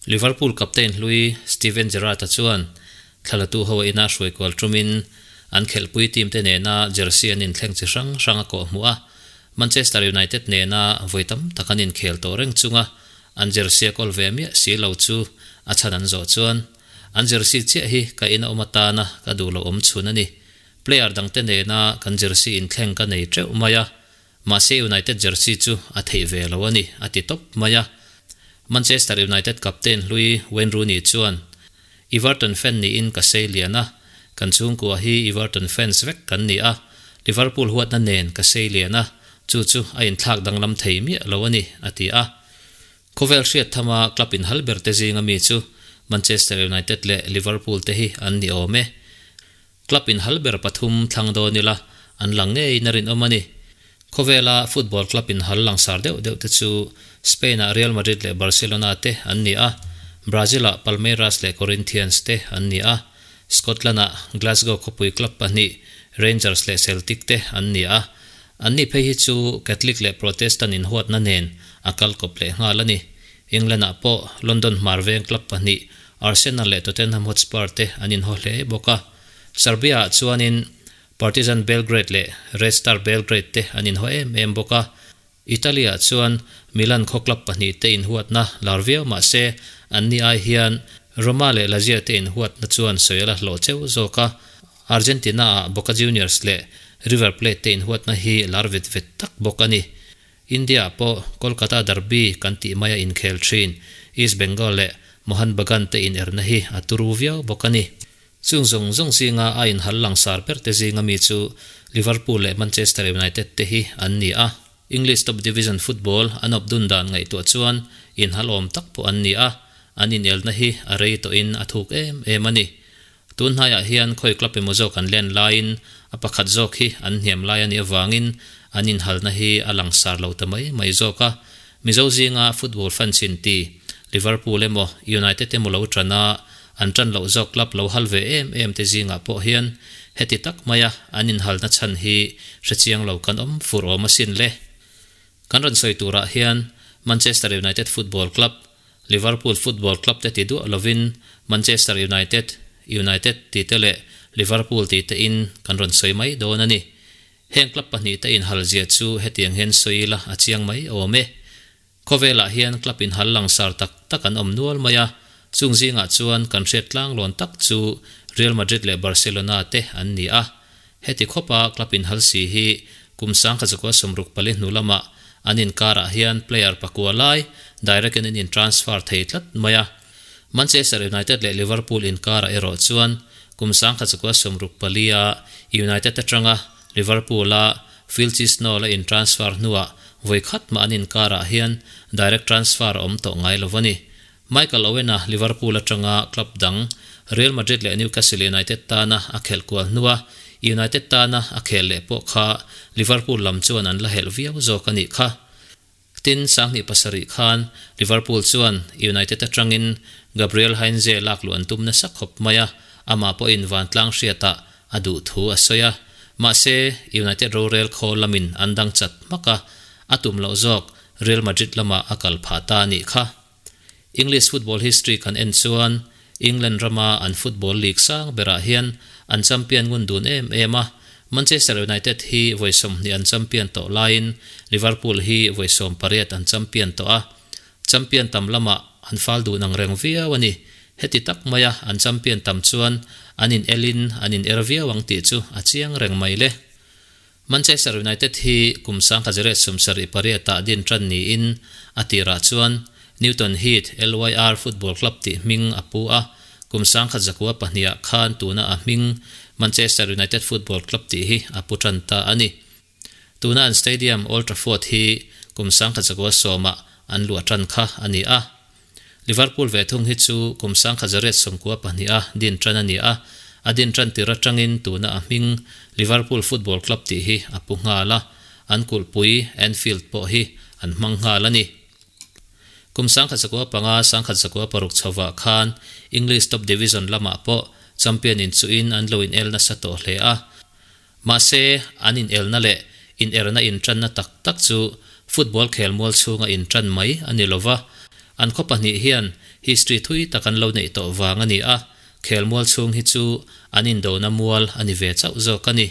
Liverpool captain hlui Steven Gerrard-a chuan thlalatu ho a ina hruai kual ṭumin an khelhpui team te nena jersey an inthleng chi hrang hrang a kawhhmuh a, Manchester United nena vawi tam tak an inkhel tawh reng chunga an jersey a kawl ve miah si lo chu a chhan an zawh chuan an jersey chiah hi ka ina awm atana ka duh loh awm chhun a ni. Player dangte nena kan jersey inthleng ka nei teuh mai a, Mahse United jersey chu a theih ve lo a ni, a ti tawp mai a. Manchester United captain hlui Wayne Rooney chuan, Everton fan niin ka sei lian a, kan chhungkua hi Everton fans vek kan ni a, Liverpool huatna nen ka sei lian a, chu chu a inthlak danglam thei miah lo a ni, a ti a. Khawvel hriat thama club inhal berte zinga mi chu Manchester United leh Liverpool te hi an ni awm e. Club inhal ber pathum thlang dawn ila an lang ngeiin a rinawm a ni. Khawvela football club inhal langsar deuh deuh te chu Spain-ah Real Madrid leh Barcelona te an ni a, Brazil-ah Palmeiras leh Corinthians te an ni a, Scotland-ah Glasgow khawpui club pahnih Rangers leh Celtic te an ni a. Anni phei hi chu Catholic leh Protestant inhuatna nen a kal kawp leh nghal a ni. England-ah pawh London hmar veng club pahnih Arsenal leh Tottenham Hotspur te an inhaw hle bawk a. Serbia-ah chuanin Partizan Belgrade leh Red Star Belgrade te an inhaw em em bawk a. Italy-ah chuan Milan khaw club pahnih te inhuatna lar viau mah se anni ai hian Roma leh Lazio te inhuatna chuan sawi a la hlawh cheu zawk a. Argentina-ah Boca Juniors leh River Plate te inhuatna hi lar vet vet tak bawk a ni. India-ah pawh Kolkata Derby kan tih maia inkhel thin East Bengal leh Mohun Bagan te inerna hi a turu viau bawk a ni. Chung zawng zawng zinga a inhal langsar ber te zinga mi chu Liverpool leh Manchester United te hi an ni a. English Top Division football an awp dun dan ngaihtuah chuan inhal awm tak pawh an ni a, an inelna hi a rei tawhin a thuk em em a ni. Tun hnaiah hian khawi club emaw zawk an len laiin a pakhat zawk hi an hniam lai a nih avangin an inhalna hi a langsar lo ta mai mai zawk a. Mizo zinga football fans in ti Liverpool emaw United emaw lo tan a, an tan loh zawk club lo hal ve em em te zingah pawh hian heti tak maia an inhalna chhan hi hrechiang lo kan awm fur awm asin le. Kan rawn sawi turah hian Manchester United Football Club Liverpool Football Club te ti duah lovin Manchester United, United ti te leh Liverpool ti te in kan rawn sawi mai dawn a ni. Heng club pahnih te inhal zia chu hetiang hian sawi ila a chiang mai awm e. Khawvelah hian club inhal langsar tak tak an awm nual mai a, chung zingah chuan kan hriat tlanglawn tak chu Real Madrid leh Barcelona te an ni a. Heti khawpa club inhal si hi kum 1964 hnu lamah an inkarah hian player pakua lai direct in an in transfer thei tlat mai a. Manchester United leh Liverpool inkarah erawh chuan kum 1964 a United atanga Liverpool a Phil Chisnall a in transfer hnuah vawi khat mah an inkarah hian direct transfer a awm tawh ngai lo a ni. Michael Owen-a Liverpool atanga club dang Real Madrid leh Newcastle United tana a khelh kual hnua United tana a khel leh pawh kha Liverpool lam chuan an la helh viau zawk a nih kha. Tin, 2007 khan Liverpool chuan United atangin Gabriel Heinze lak luh an tum nasa khawp mai a, amah pawhin vantlang hriatah a duh thu a sawi a. Mahse, United rorel khaw lamin an dang chat hmak a, a tum loh zawk Real Madrid lamah a kal phah ta a nih kha. English football history kan en chuan England rama an football league sang berah hian an champion ngun dun em em a, Manchester United hi vawi 20 an champion tawh laiin Liverpool hi vawi 18 an champion tawh a, champion tam lamah an fal dun ang reng viau a ni. Heti tak maia an champion tam chuan an in elin an in er viau ang tih chu a chiang reng mai le. Manchester United hi kum 1978 ah din tan niin a tirah chuan Newton Heath LYR Football Club tih hming a pu a, kum 1902 ah khan tuna a hming Manchester United Football Club tih hi a pu tan ta a ni. Tuna an stadium Old Trafford hi kum 1910 ah an luah tan kha a ni a. Liverpool ve thung hi chu kum 1992 a din tan a ni a, a din tan tir atangin tuna a hming Liverpool Football Club tih hi a pu nghal a, an kulhpui Anfield pawh hi an hmang nghal a ni. Kum 1905, 1906 chhovah khan English Top Division lamah pawh champion inchuhin an lo inel nasa tawh hle a, Mahse, an inelna leh inerna intanna tak tak chu football khelmual chhunga intan mai a ni lova, an khaw pahnih hian history thui tak an lo neih tawh vang a ni a, khelmual chhung hi chu an indona mual a ni ve chauh zawk a ni.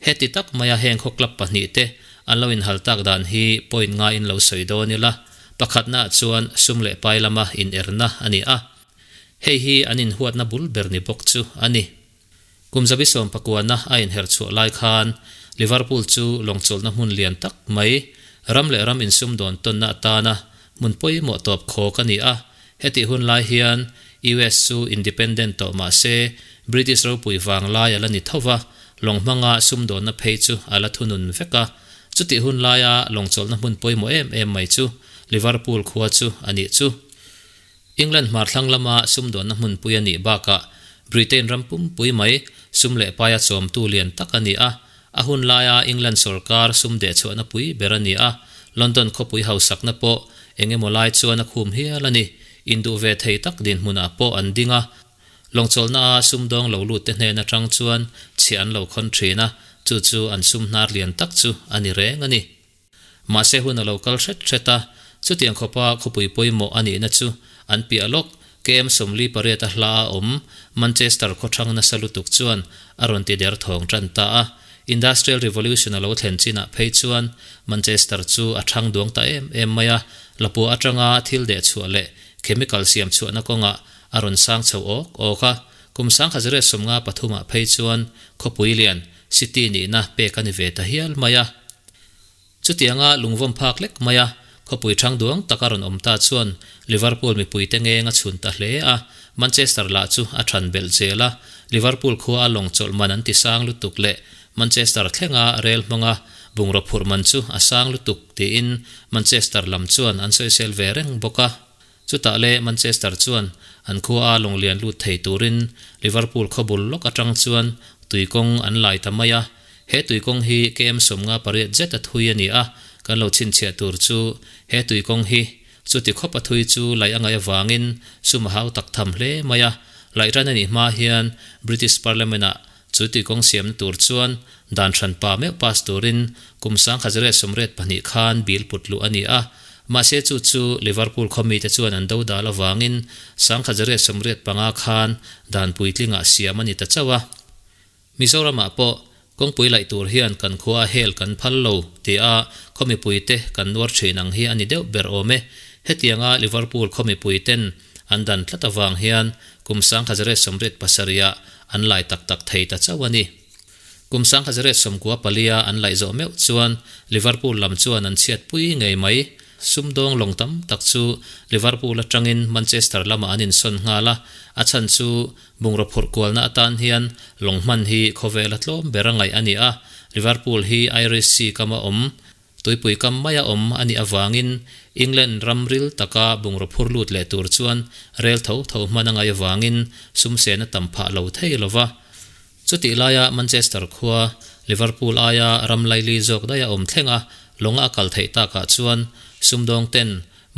Heti tak maia heng khaw club pahnihte an lo inhal tak dan hi point ngaiin lo sawi dawn ila, pakhatnaah chuan sum leh pai lama inerna a ni a, hei hi an inhuatna bul ber ni bawk chu a ni. Kum zabi sawmpakuana a inher chhuah lai khan Liverpool chu lawngchawlhna hmun lian tak mai, ram leh ram insumdawn tawnna atana hmun pawimawh tawp khawk a ni a. Hetih hun lai hian US chu independent tawh mah se British ropui vang lai a la ni tho va, lawng hmanga sumdawnna phei chu a la thunun vek a. Chutih hun laia lawngchawlhna hmun pawimawh em em mai chu Liverpool khua chu a nih chu. England hmarthlang lama sumdawnna hmunpui a nih bakah Britain ram pumpui mai sum leh paia chawmtu lian tak a ni a. A hun laia England sawrkar sum dehchhuahna pui ber a ni a, London khawpui hausakna pawh eng emaw lai chuan a khum hial a ni. Induh ve thei tak dinhmunah pawh an ding a, lawngchawlhnaa sumdawng lo lutte hnen atang chuan chhiah an lo khawn thin a, chu chu an sum hnar lian tak chu a ni reng a ni. Mahse hun a lo kal hret hret a, chutiang khawpa khawpui pawimawh a nihna chu an piah lawk, KM 48 a hla a awm Manchester khawthang nasa lutuk chuan a rawn ti der thawng tan ta a. Industrial Revolution a lo thlen chinah phei chuan Manchester chu a thang duang ta em em mai a, lapua atanga thil dehchhuah leh chemical siam chhuahna kawngah a rawn sang chho awk awk a. Kum 1953 ah phei chuan khawpui lian, city nihna pek a ni ve ta hial mai a. Chutianga lungvawm phak lek mai a, khawpui thang duang taka rawn awm ta chuan Liverpool mipuite ngeng a chhun ta hle a, Manchester lah chu a than belh zel a, Liverpool khua a lawng chawlh man an ti sang lutuk leh Manchester thlenga rel hmanga bungraw phurh man chu a sang lutuk tiin Manchester lam chuan an sawisel ve reng bawk a. Chutah le Manchester chuan an khua a lawng lian lut thei turin Liverpool khawbul lawk atang chuan tuikawng an lai ta mai a. He tuikawng hi KM 58 zet a thui a ni a, kan lo chhinchhiah tur chu he tuikawng hi chuti khawp a thui chu laih a ngaih avangin sum a hau tak tham hle mai a. Laih ran a nih hma hian British Parliament-ah chu tuikawng siamna tur chuan dan hran pa meuh pass turin kum 1982 khan bill put luh a ni a. Mahse chu chu Liverpool khawmite chuan an do dal avangin 1985 khan dan puitlingah siam a ni ta chauh a. Mizoramah pawh kawngpui laih tur hian kan khua a hel kan phal lo tia khaw mipuite kan nuar thin ang hi a ni deuh ber awm e. Hetianga Liverpool khaw mipuiten an dan tlat avang hian kum 1987 ah an lai tak tak thei ta chauh a ni. Kum 1994 a an laih zawh meuh chuan Liverpool lam chuan an chhiatpui ngei mai. Sumdawng lawng tam tak chu Liverpool atangin Manchester lamah an insawn nghal a, a chhan chu Bungraw phurh kualna atan hian lawng hman hi khawvela tlawm ber a ngaih a ni a, Liverpool hi Irish Sea kama awm, tuipui kam maia awm a nih avangin England ram ril taka bungraw phur lut leh tur chuan rel tho tho hman a ngaih avangin sum sen a tam phah lo thei lo va. Chutih laia Manchester khua, Liverpool aia ram laili zawk daih a awm thlenga lawnga a kal theih takah chuan sumdawng ten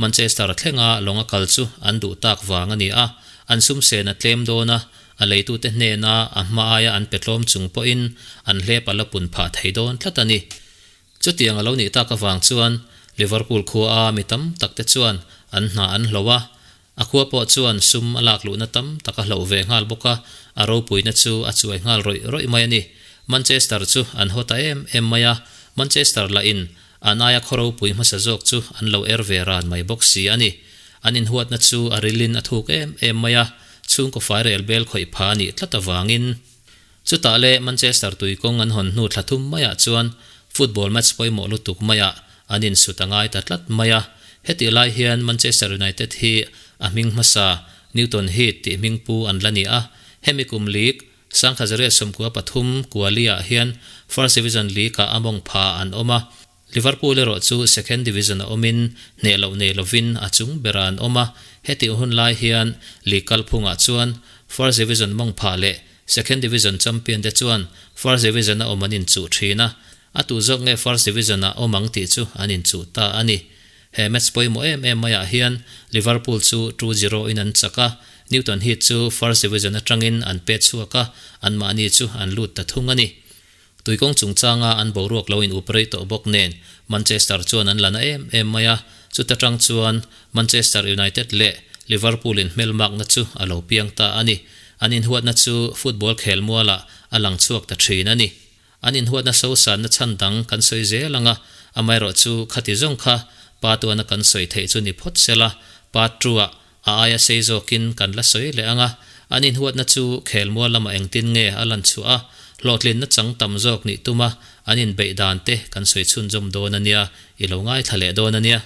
Manchester thlenga lawng a kal chu an duh tak vang a ni a, an sum sen a tlem dawn a, a leitute hnena a hma aia an pe tlawm chung pawhin an hlep a la pun phah thei dawn tlat a ni. Chutiang a lo nih tak avang chuan Liverpool khua a mi tam tak te chuan an hna an hloh a, a khua pawh chuan sum a lak luhna tam tak a hloh ve nghal bawk a, a ropuina chu a chuai nghal rawih rawih mai a ni. Manchester chu an haw ta em em mai a, Manchester lah in An aia khaw ropui hmasa zawk chu an lo er ve ran mai bawk si a ni. An inhuatna chu a rilin a thuk em em mai a, chhungkaw fai rel bel khawih pha a nih tlat avangin. Chutah le Manchester tuikawng an hawn hnu thla thum maiah chuan football match pawimawh lutuk maiah an insut a ngai ta tlat mai a. Hetih lai hian Manchester United hi a hming hmasa Newton Heath tih hming pu an la ni a, hemi kum league 1993 Kuali-ah hian First Division League-ah a mawng pha an awm a, Liverpool erawh chu Second Division-a awmin hneh loh nei lovin a chung berah an awm a, hetih hun lai hian league kalphungah chuan First Division mawng pha leh Second Division champion te chuan First Division-a awm an inchuh thin a, a tu zawk nge First Division-ah awm ang tih chu an inchuh ta a ni. He match pawimawh em em maiah hian Liverpool chu 2-0 in an chak a, Newton Heath chu First Division atangin an pet chhuak a, anmahni chu an lut ta thung a ni. Tuikawng chungchanga an boruak lo in up rei tawh bawk nen Manchester chuan an la na em em mai a, chuta tang chuan Manchester United leh. Liverpool in hmelmakna chu a lo piang ta a ni. An inhuatna chu football khelmualah a lang chhuak ta thin a ni. An inhuatna sosanna chhan dang kan sawi zel ang a, amaherawhchu khati zawng kha part one a kan sawi theih chu ni phawt sela, part two ah a aia sei zawkin kan la sawi leh ang a. An inhuatna chu khelmual lamah engtin nge a lan chhuah a, hlawhtlinna chang tam zawk nih tuma an inbeih dan te kan sawi chhunzawm dawn a nia, i lo ngaithla leh dawn a nia.